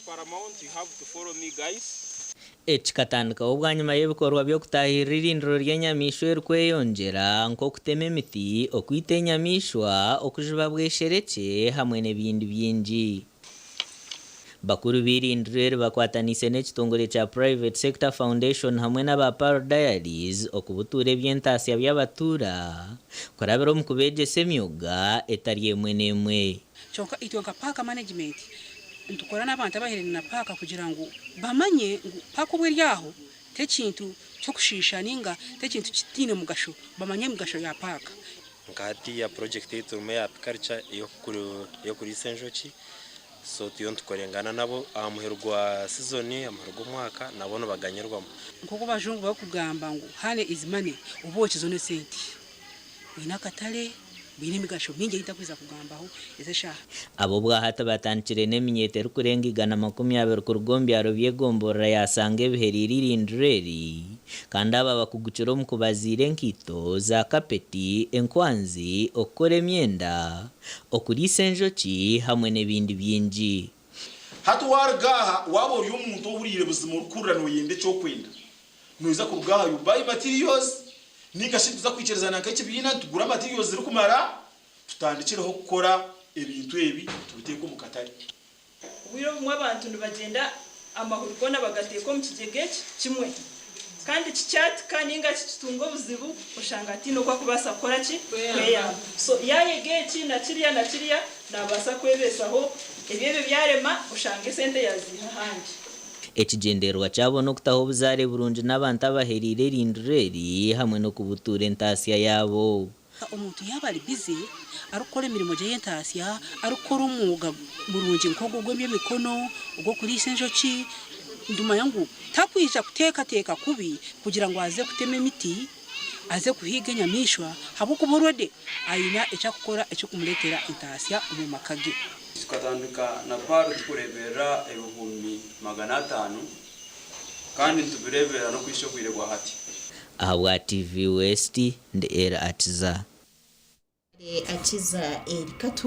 paramount, you have to follow me guys. Eki kikatandikaho bwanyima y'ebikorwa by'okutaahirira eirindiro ry'enyamaishwa erikweyongyera nk'okutema emiti, okwita enyamaishwa, okujuba bwesherekye hamwe n'ebindi bingi. Bakuru b'eirindiro eri bakwataniise n'ekitongore kya Private Sector Foundation hamwe n'aba Pearl Diaries okubutuura eby'entaasya by'abatuura kurabira omu kubeegyesa emyoga etari emwe n'emwe. Kyonka itwe nka paaka management nitukora n'abantu abahereire na paaka kugira ngu bamanye ngu paaka obu eri aho t'ekintu ky'okushiisha ninga t'ekintu kitaine mugasho, bamanye emigasho ya paaka. Nka hatiiya purojekiti ei turimu eya apiculture ey'okuriisa enjoki so turiyo nitukorengana nabo aha muheru gwa sizoni, aha muheru gw'omwaka nabo nibaganyirwamu. Nk'oku abajungu barikugamba ngu honey is money, obwoki zo n'esente. Bwine akatare, bwine emigasho mingi ei ntakwija kugambaho ezi eshaaha. Aba obwahati batandikire n'eminyeeto erikurenga 120 kuruga omu byaro by'egomborora ya Sanga ebihereire eirindiro eri kandi aba bakugukire omu kubaziira enkaito, za kapeti, enkwanzi, okukora emyenda, okuriisa enjoki hamwe n'ebindi bingi. Hati waaruga aha, waaba ori omuntu ohuriire buzima orikuhurira nooyenda eki orikwenda, Noija kuruga aha you buy materials ninga shi nituza kwikirizana nk'ekibiina nitugura materials zirikumara tutandikireho kukora ebintu ebi tubiteeke omu katare. Obwire obumwe abantu nibagyenda amahuri goona bagateeka omu kigyega eki kimwe kandi kikyatika ninga kikitunga obuzibu oshanga hataine oku akubaasa kukora ki? Kweyamba. So yayega eki na kiriya na kiriya nabaasa kwebesaho ebyo ebyo byarema oshanga esente yaziiha ahandi. Ekigyendererwa kyabo n'okutaho obuzaare burungi n'abantu abahereire erindiro eri hamwe n'okubutuura entaasya yaabo. Omuntu yaaba ari bize arikukora emirimo gye y'entaasya, arikukora omwoga murungi nk'ogwo ogw'eby'emikono, ogw'okuriisa enjoki, nitumanya ngu takwija kuteekateeka kubi kugira ngu aze kutema emiti, aze kuhiiga enyamaishwa ahabw'okuba already aine eki arikukora ekirikumureetera entaasya omu maka ge. Tukatandika na Pearl turikureeberera 500,000 kandi nitubireeberera n'okuhitsya obwire bwa hati. Ahabwa TV West, ndi Elly Akiza. Akiza Eli Katumba.